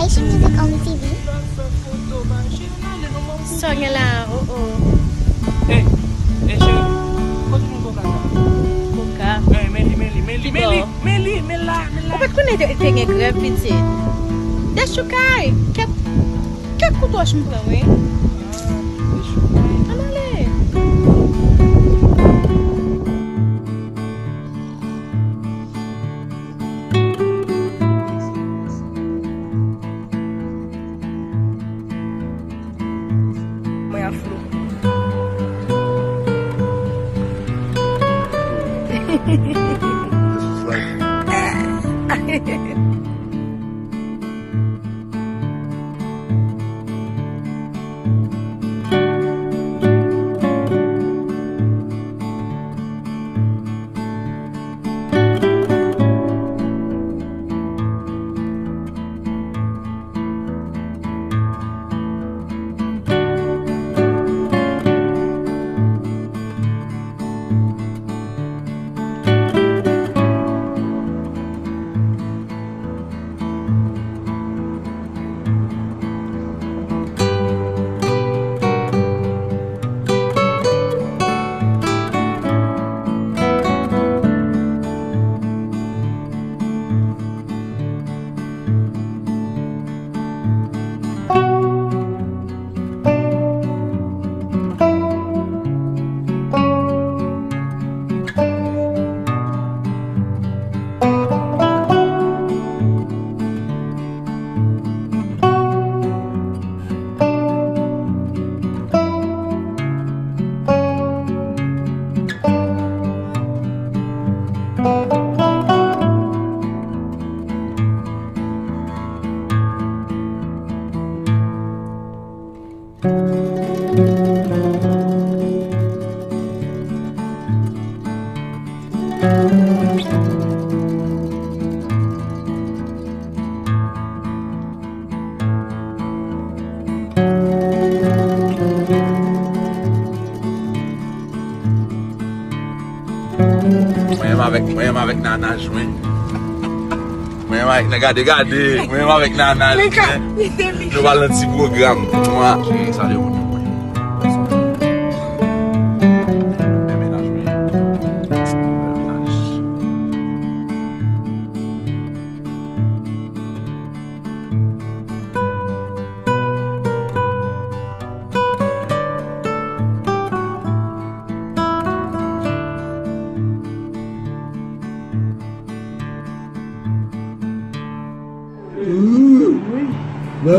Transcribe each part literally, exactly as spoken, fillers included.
Haitian Music Only T V. Sa w gen la, oh, oh. Ey, ey, cheri, kote nou koka sa? Koka? Ey, men li, men li, men li, men li, men li, men la, men la. Ou pa t konnen te, te gen grèv, pitit? Dechoukay! Kèt, kèt kout wòch m pran, wi. Ah, dechoukay. Ann ale! Mwen an flou. Mwen menm avèk, mwen menm avèk nanaj mwen. Mwen menm avèk nan, gade, gade. Mwen menm avèk nanaj mwen. Nou pral nan ti pwogram. Mwen, cheri, salye moun yo mwen. Men menaj mwen. Men menaj. Wi. Wi.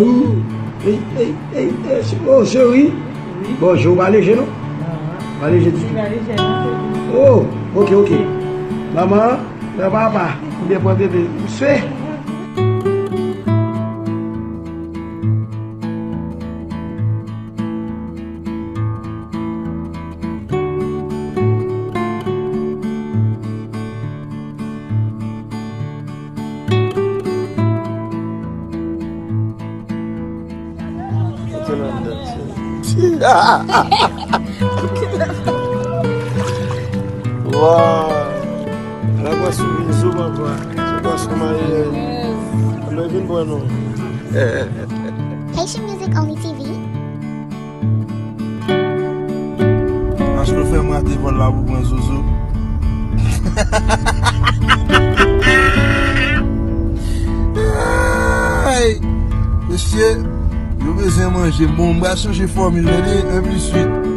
Ey, ey, ey, ey, oh, cheri. Wi. Bonjou, ou pa leje, non? Non. Pa leje ditou. Li pa leje, non, cheri. Oh, ok, ok. Manman, pran papa, oubyen pran bebe. Misye. Waw! Ala pwason vin zo, papa. Se pwason maryaj. Anben, vin bwè non. Haitian Music Only T V. Mache fè m rate vòl la pou pran zozo. Ay! Mesye, yo bezwen manje. Bon, m pral chanje fòmil, tande, en plis uit.